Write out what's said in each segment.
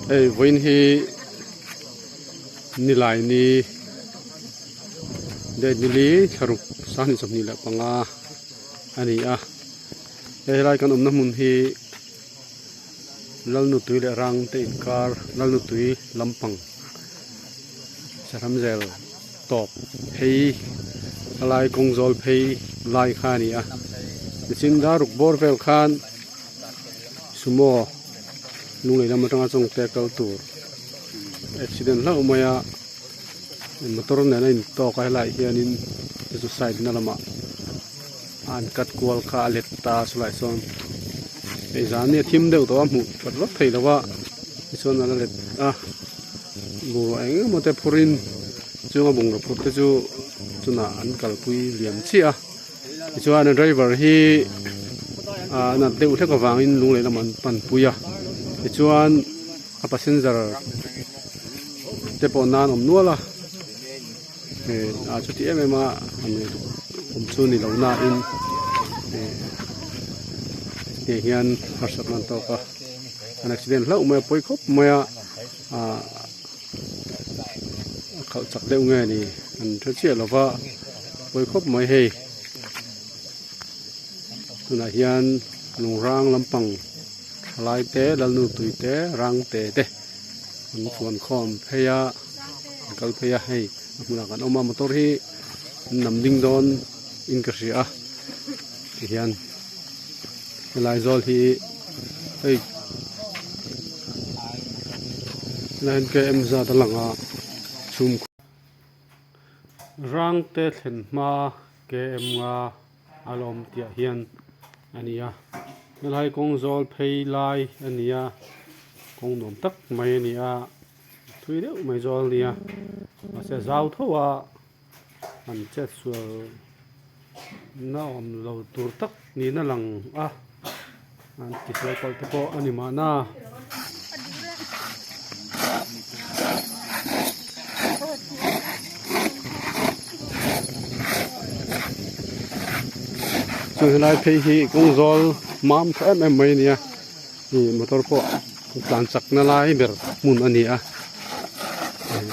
Hei vawiin hi nilai ni date nili thlaruk sanghnih 25 a ni a hei helai kan awmna hmun hi Lalnutui leh Rangte inkar Lalnutui lampang Sahramzel tawp phei a lai kawng zawl phei lai kha a ni a tichin daruk bawr vel khan sumo lunglei lam atanga chawngte kal tur accident hlauh mai a motor nen a intawk a helaiah hianin chu chu side na lamah a an cut kual kha a let ta a chulaiah chuan hei zan hi a thim deuh tawh a hmuh that vak theih loh a tichuan a la let a bungrua eng emaw te phurin chunga bungraw phur te chu chunah an kalpui liam chiah a tichuan a driver hi ah nat deuh hlek avangin lunglei lamah an panpui a tichuan a passenger te pawh nan awm nual a eh a chuti em em a an awm chu ni lo na in eh hei hian harsatna an tawk a an accident hlauh mai a pawi khawp mai a ah a khalh chak deuh nge ni an hre chiah lo va pawi khawp mai hei tunah hian lungrang lampang thalai te lalnu tui te rang te te an fuan khawm phei a an kal phei a hei a hmunah kan awm a motor hi an nam ding dawn in ka hria a tihian helai zawl hi hei helai hian km zat a lang a chhum rang te thlen hma km nga a la awm tih ah hian a ni a helai kawng zawl phei lai a ni a kawng nuam tak mai a ni a thui deuh mai zawl a ni a mahse a zau tho a an chet sual na awm lo tur tak niin a lang a an ti sual palh te pawh a ni mahna. Chu helai phei hi kawng zawl mam tha em em mai a ni a ih motor pawh tlan chak na lai ber hmun a ni a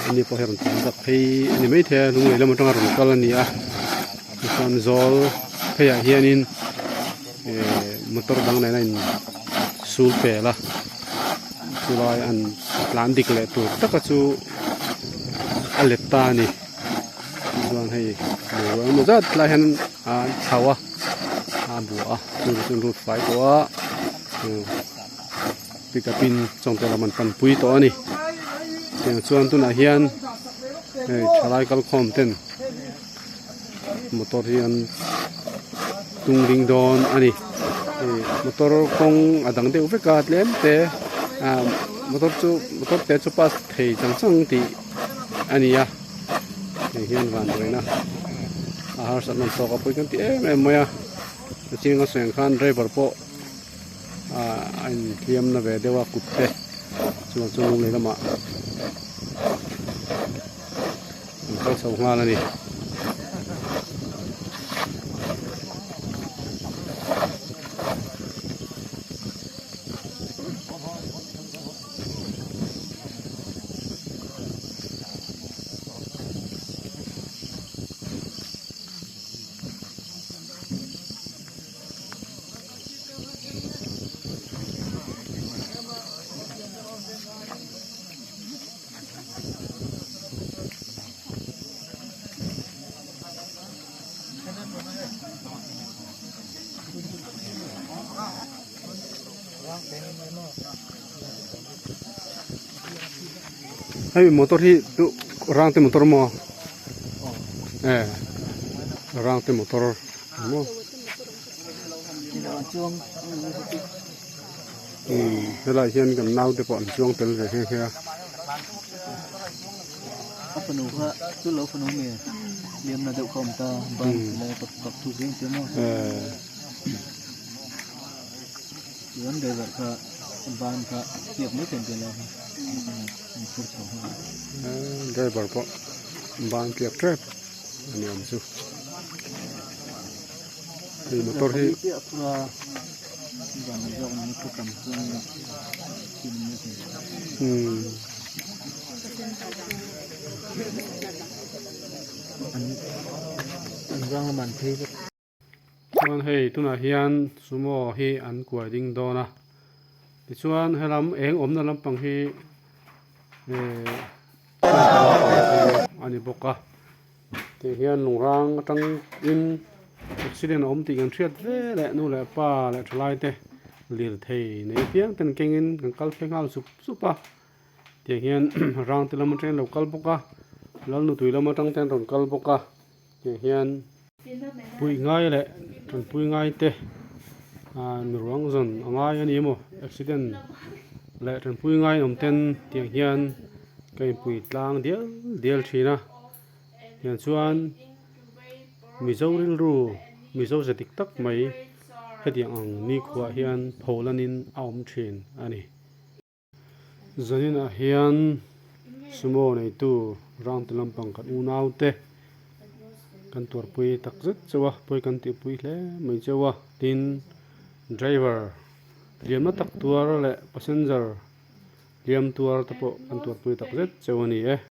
ani pawh hi a rawn tlan chak phei a ni maithei a lunglei lam atanga rawn kal a ni a tichuan zawl pheiah hianin eh motor dang nen a in sul pel a chulai an tlan dik leh tur taka chu a let ta a ni chuan hei bungrua engemaw zat lai hian a chho a a bua a chu chu an rut fai tawh a pick up in chawngte lam an panpui tawh a ni tiang chuan tunah hian hei thalai kalkhawm ten motor hi an tung ding dawn a ni ih motor kawng a dang deuh vek a tlem te ah motor chu motor te chu pass thei chang chang tih a ni a hei hian van buaina a harsatna an tawk a pawi kan ti em em mai a a ching a sawi ang khan driver pawh ah a inhliam na ve deuh a kut te chuvang chuan lunglei lamah. An kal chho nghal a ni. Hei motor hi chu rang te motor maw eh rang te motor maw umm helaiah hian kan naute pawh an chuang tel ve nghe nghe a. A fanu kha chu lo fanu nge liam na deuh kha awm ta ban lai pak pak thu zing te maw chuan driver kha ban kha piak mai thei ang kha an phur chho nghal driver pawh ban piak tep a ni awm chu hei motor hi Chuan hei tunah hian sumo hi an kuai ding dawn a tichuan helam eng awmna lampang hi ehh a ni bawk a tih hian lungrang atangin accident a awm tih kan hriat ve leh nu leh pa leh thalai te lirthei nei piang ten kengin kan kal phei nghal sup sup a tiang hian rang te lam atangin an lo kal bawk a lalnutui lam atang te an rawn kal bawk a tiang hian puih ngai leh tanpui ngai te ah miruang zawn a ngai a ni emaw accident leh tanpui ngai awm ten tiang hian ka inpui tlang dial dial thin a tiang chuan mizo rilru mizo ze dik tak mai hetiang ang nikhuaah hian pholan in a awm thin a ni. Zaninah hian sumo neitu round ti lampang kan unaute kan tuarpui tak zet chauh a pawi kan tihpui hle mai chauh a tin driver liamna tak tuar leh passenger liam tuar te pawh kan tuarpui tak zet chauh a ni e.